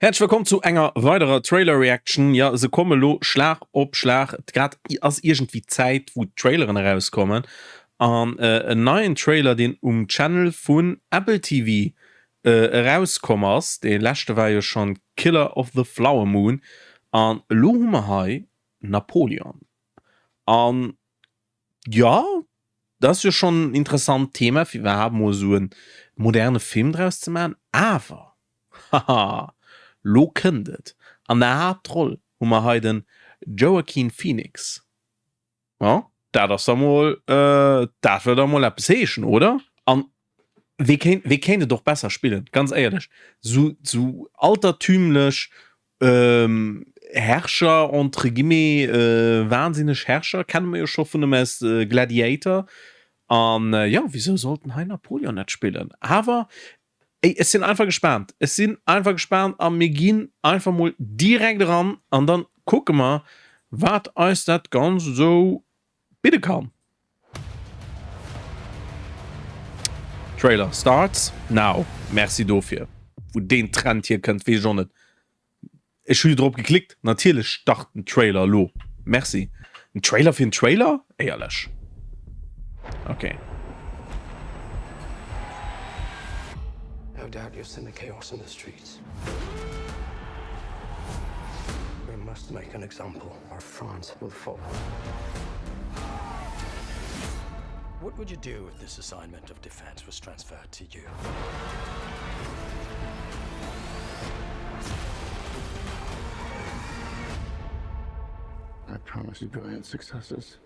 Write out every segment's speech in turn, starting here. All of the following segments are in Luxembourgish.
Häerzlech wëllkomm zu enger weiderer Trailer Reaction. Jo, se komme lo Schlag op Schlag. Grad ass iergendwéi d'Zäit wou d'Traileren erauskommen an en neien Trailer deen um Channel vun Apple TV erauskomm ass. Dee leschte war jo schonn Killer of the Flower Moon an elo hu mer hei Napoleon an Jo, dat ass jo schonn en interessant Thema fir iwwerhaapt mol esou e moderne Film draus ze maachen. Awer, haha, lo kënnt et, an der Haaptroll hu mer hei den Joaquin Phoenix. Jo, dat ass da mol, dat wëll da mol eppes heeschen, oder? An wee kéint, wee kéint et och besser spillen, ganz éierlech, sou, sou altertümlech Herrscher, entre guillemets, wahnsinneg Herrscher kenne mer jo scho vun em aus Gladiator, an jo, wisou sollt en hei Napoleon net spillen? Awer ey, ech sinn einfach gespaant, ech sinn einfach gespaant a mir ginn einfach mol direkt eran an dann kucke mer, wat eis dat Ganzt esou bidde kann. Trailer starts now. Merci dofir. Wou deen Trend hier kënnt weess ech och net. Ech hu jo drop geklickt, natierlech start den Trailer elo. Merci. En Trailer fir en Trailer? Éierlech. Ok. No doubt you've seen the chaos in the streets. We must make an example or France will fall. What would you do if this assignment of defense was transferred to you? I promise you brilliant successes.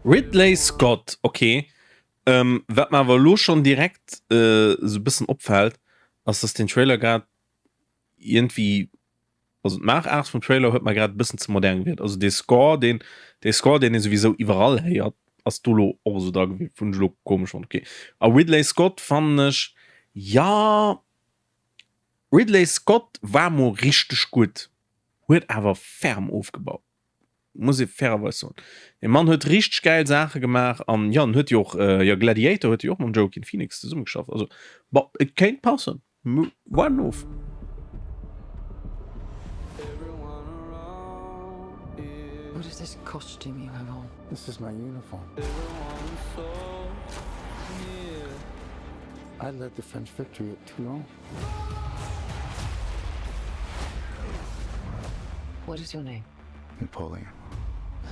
Ridley Scott, ok. Ähm, wat mer awer elo schonn direkt esou e bëssen opfält, ass dass den Trailer grad iergendwéi, also d'Maachaart vum Trailer huet mer grad e bëssen ze modern gewierkt. Also dee Score, deen, dee Score, deen ee souwisou iwwerall héiert, ass do elo och esou dra gewielt, hunn ech elo komesch fonnt. Ok. A Ridley Scott fannen ech, jo, Ridley Scott war mol richteg gutt, huet awer ferm ofgebaut. Muss ee fairerweis soen. Dee Mann huet richteg gäil Saache gemaach an jo, en huet jo och, jo Gladiator huet e jo och mam Joaquin Phoenix zesummegeschafft. Also bon, et kéint passen. Mir waarden of. What is this costume you have on? This is my uniform. I led the French victory at Toulon. What is your name? Napoleon.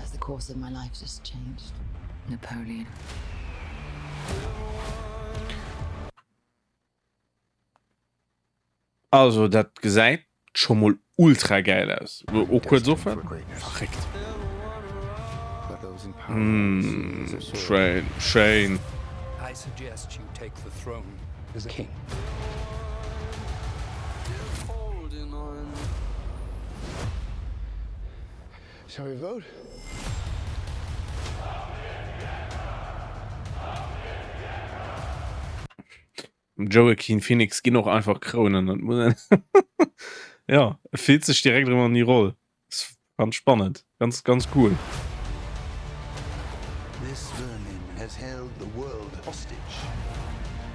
Has the course of my life just changed? Napoleon. Also dat gesäit scho mol ultra gäil aus. O kuerz ofwaarden. Verréckt. Mmh, schéin, schéin. I suggest you take the throne as king. Shall we vote? Dem Joaquin Phoenix ginn och einfach Krounen, dat muss een jo, e fillt sech direkt erëm an déi Roll. Ganz spannend, ganz ganz cool. This vermin has held the world hostage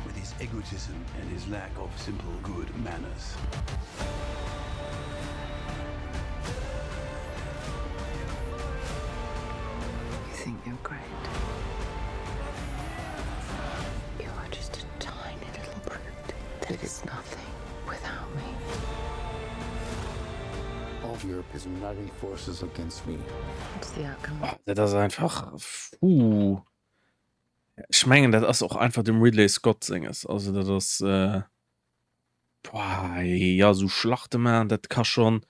with his egotism and his lack of simple good manners. You think you're great? You are just a tiny little brute that is nothing without me. All of Europe is uniting forces against me. What's the outcome? Oh, dat ass einfach puh. Ech mengen dat ass och einfach dem Ridley Scott senges. Also dat ass äh, boah, ja sou Schlachte maachen, dat ka schonn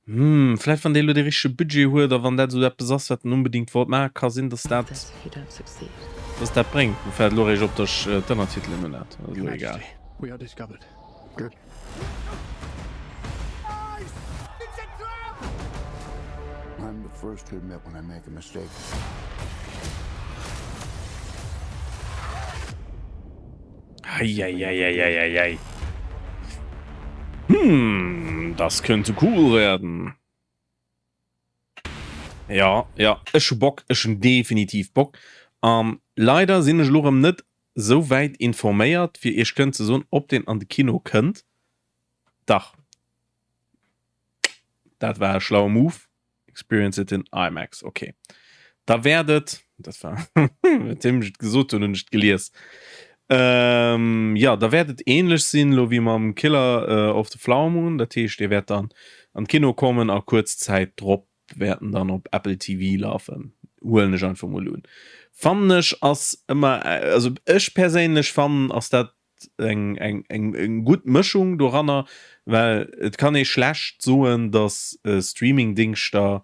Hm, vläicht wann dee elo dee richtege Budget huet a wann dat esou eppes ass, wat en onbedéngt wollt maachen, ka sinn, dass dat, dass dat bréngt. Mir fält elo eréischt op, dass ech d'Ënnertitelen un hat. Ass elo egal. Eieieiei. Hm, das könnte cool werden. Ja, ja, ech hu Bock, ech hunn definitiv Bock. An leider sinn ech elo erëm net. sou wäit informéiert fir iech kënnen ze soen ob deen an de Kino kënnt. Dach, dat war e schlaue Move. Experience it in IMAX, ok. Da wäert et, dat war nodeem ech et gesot hunn, hunn ech et gelies. Jo, da wäert et ähnlech sinn elo wéi mam Killer of the Flower Moon, dat heescht dee wäert dann an d'Kino kommen a kuerz Zäit drop wäert en dann op Apple TV lafen, huelen ech einfach mol un. Fannen ech ass ëmmer, also ech perséinlech fannen ass dat eng eng eng eng gutt Mëschung doranner, well et kann ee schlecht soen, datt Streamingdingschter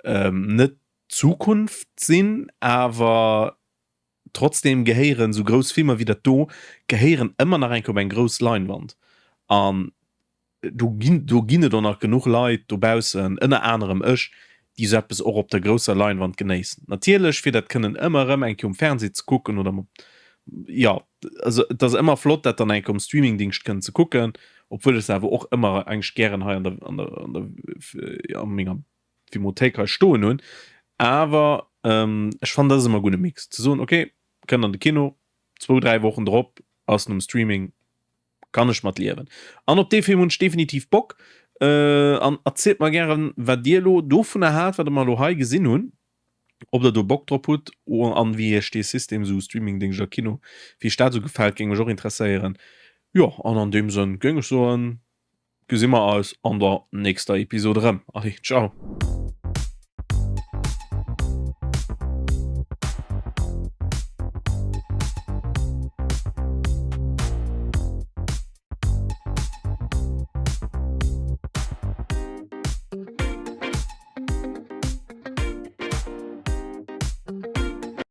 net d'Zukunft sinn, awer trotzdem gehéieren esou grouss Filmer wéi dat do gehéieren ëmmer nach eng Kéier op eng grouss Leinwand an do ginn, do ginn et och nach genuch Leit dobaussen, ënner anerem ech, déi esou eppes och op der grousser Leinwand genéissen. Natierlech, fir dat kënnen ëmmer erëm eng Kéier um Fernseh ze kucken oder mat, jo, also et ass ëmmer flott, dat dann eng Kéier um Streamingdingscht kënnen ze kucken, obwuel ech se awer och ëmmer eigentlech gären hei an der, an der, an der, a menger Filmothéik hei stoen hunn. Awer ech fannen, dat ass ëmmer e gudde Mix, ze soen, okay, kënnt an de Kino, zwou, dräi Wochen drop ass en um Streaming. Kann ech mat liewen. An op dee Film hunn ech definitiv Bock. An erzielt mer gären wat dir elo dovunner haalt wat mer elo hei gesinn hunn, ob der do Bock drop hutt an wéi iech dee System esou Streamingdéngscht a Kino, wéi iech dat esou gefält, géing mech och interesséieren. Jo an an deem Sënn géing ech soen gesi mer eis an der nächster Episode erëm. Allez, ciao.